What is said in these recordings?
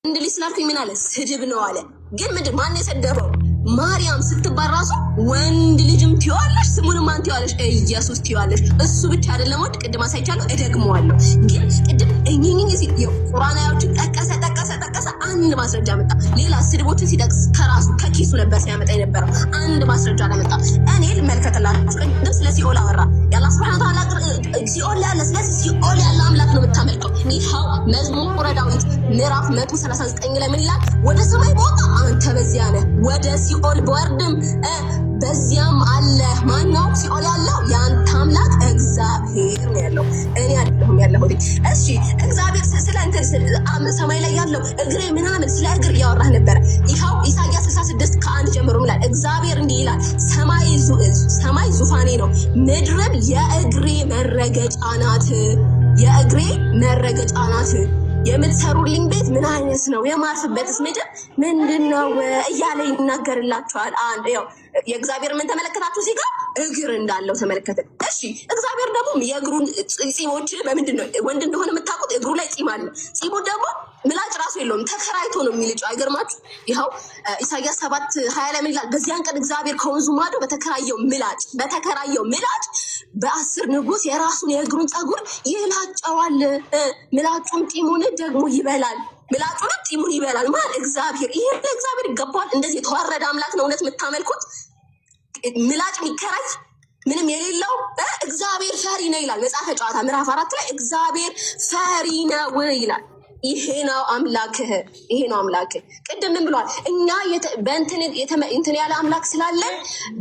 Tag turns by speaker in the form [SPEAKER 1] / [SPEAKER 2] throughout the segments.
[SPEAKER 1] ወንድ ልጅ ስላልኩኝ ምን አለ? ስድብ ነው አለ። ግን ምንድን ማን የሰደበው? ማርያም ስትባል ራሱ ወንድ ልጅም ትይዋለሽ፣ ስሙንም ማን ትይዋለሽ? ኢየሱስ ትይዋለሽ። እሱ ብቻ አይደለም ወንድ፣ ቅድም አሳይቻለሁ፣ እደግመዋለሁ። ግን ቅድም እኝኝኝ ሲል ቁርአናዎችን ጠቀሰ ጠቀሰ ጠቀሰ፣ አንድ ማስረጃ መጣ። ሌላ ስድቦችን ሲጠቅስ ከራሱ ከኪሱ ነበር ሲያመጣ የነበረው፣ አንድ ማስረጃ አላመጣ። እኔ ልመልከትላችሁ። ቅድም ስለ ሲኦል አወራ። የአላህ ስብሐነ ወተዓላ ሲኦል ያለ፣ ስለዚህ ሲኦል ያለ አምላክ ነው የምታመልከው። ይኸው መዝሙረ ዳዊት ምዕራፍ 139 ላይ ምን ይላል? ወደ ሰማይ ብወጣ አንተ በዚያ ነህ፣ ወደ ሲኦል ብወርድም በዚያም አለ። ማን ነው ሲኦል ያለው? የአንተ አምላክ እግዚአብሔር ነው ያለው፣ እኔ አይደለሁም ያለሁት። እሺ፣ እግዚአብሔር ስለ እንትን ሰማይ ላይ ያለው እግሬ ምናምን ስለ እግር እያወራህ ነበረ። ይኸው ኢሳያስ 66 ከ1 ጀምሮ ይላል፣ እግዚአብሔር እንዲህ ይላል፣ ሰማይ ዙፋኔ ነው፣ ምድርም የእግሬ መረገጫ ናት። የእግሬ መረገጫ ናት። የምትሰሩልኝ ቤት ምን አይነት ነው? የማርፍበትስ ምድር ምንድን ነው? እያለ ይናገርላቸዋል። አንድ ያው የእግዚአብሔር ምን ተመለከታችሁ? እዚህ ጋር እግር እንዳለው ተመለከተ። እሺ፣ እግዚአብሔር ደግሞ የእግሩን ፂሞች በምንድን ነው ወንድ እንደሆነ የምታውቁት? እግሩ ላይ ፂም አለ። ፂሙ ደግሞ ምላጭ ራሱ የለውም፣ ተከራይቶ ነው የሚልጨው። አይገርማችሁ? ይኸው ኢሳያስ 7:20 ላይ ምን ይላል? በዚያን ቀን እግዚአብሔር ከወንዙ ማዶ በተከራየው ምላጭ በአሦር ንጉሥ የራሱን የእግሩን ፀጉር ይላጨዋል። ምላጩን ጢሙን ደግሞ ይበላል። ምላጩንም ጢሙን ይበላል። ማን? እግዚአብሔር። ይሄ ለእግዚአብሔር ይገባዋል። እንደዚህ የተዋረደ አምላክ ነው እውነት የምታመልኩት? ምላጭ የሚከራይ፣ ምንም የሌለው። እግዚአብሔር ፈሪ ነው ይላል መጽሐፈ ጨዋታ ምዕራፍ 4 ላይ፣ እግዚአብሔር ፈሪ ነው ይላል። ይሄ ነው አምላክህ፣ ይሄ ነው አምላክህ። ቅድም ምን ብሏል? እኛ በእንትን እንትን ያለ አምላክ ስላለን፣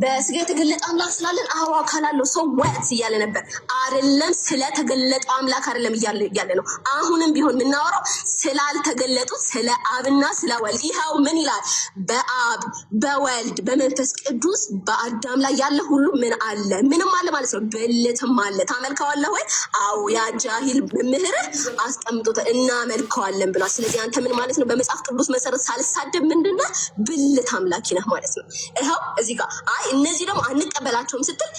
[SPEAKER 1] በስጋ የተገለጠ አምላክ ስላለን፣ አዎ አካል አለው፣ so what እያለ ነበር። አይደለም፣ ስለተገለጠው አምላክ አይደለም እያለ ነው። አሁንም ቢሆን የምናወራው ስላልተገለጡት ስለ አብና ስለ ወልድ። ይኸው ምን ይላል? በአብ፣ በወልድ፣ በመንፈስ ቅዱስ በአዳም ላይ ያለ ሁሉ ምን አለ? ምንም አለ ማለት ነው። ብልትም አለ። ታመልከዋለህ ወይ? አዎ፣ ያ ጃሂል መምህርህ አስቀምጦት እናመልከዋለን ብሏል። ስለዚህ አንተ ምን ማለት ነው? በመጽሐፍ ቅዱስ መሰረት ሳልሳደብ ምንድነው? ብልት አምላኪ ነህ ማለት ነው። ይኸው እዚህ ጋር አይ እነዚህ ደግሞ አንቀበላቸውም ስትል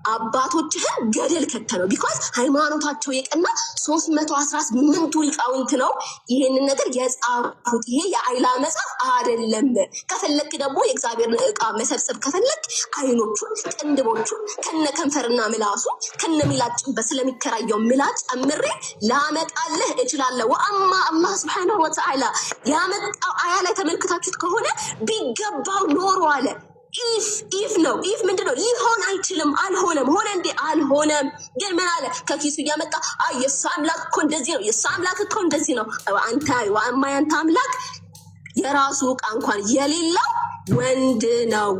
[SPEAKER 1] አባቶችህን ገደል ከተነው። Because ሃይማኖታቸው የቀና 318ቱ ሊቃውንት ነው ይሄንን ነገር የጻፉት። ይሄ የአይላ መጽሐፍ አይደለም። ከፈለክ ደግሞ የእግዚአብሔርን እቃ መሰብሰብ ከፈለክ አይኖቹን፣ ቅንድቦቹን ከነ ከንፈርና ምላሱ ከነ ሚላጭበት ስለሚከራየው ምላጭ ጨምሬ ላመጣልህ እችላለሁ። ወአማ አላህ ስብሐነሁ ወተዓላ ያመጣው አያ ላይ ተመልክታችሁት ከሆነ ቢገባው ኖሮ አለ። If ነው። If ምንድን ነው? ሊሆን አይችልም። አልሆነም። ሆነ እንዴ? አልሆነም። ግን ምን አለ? ከኪሱ እያመጣ አይ የእሱ አምላክ እኮ እንደዚህ ነው፣ የእሱ አምላክ እኮ እንደዚህ ነው። አንተ ዋማ ያንተ አምላክ የራሱ ዕቃ እንኳን የሌለው ወንድ ነው።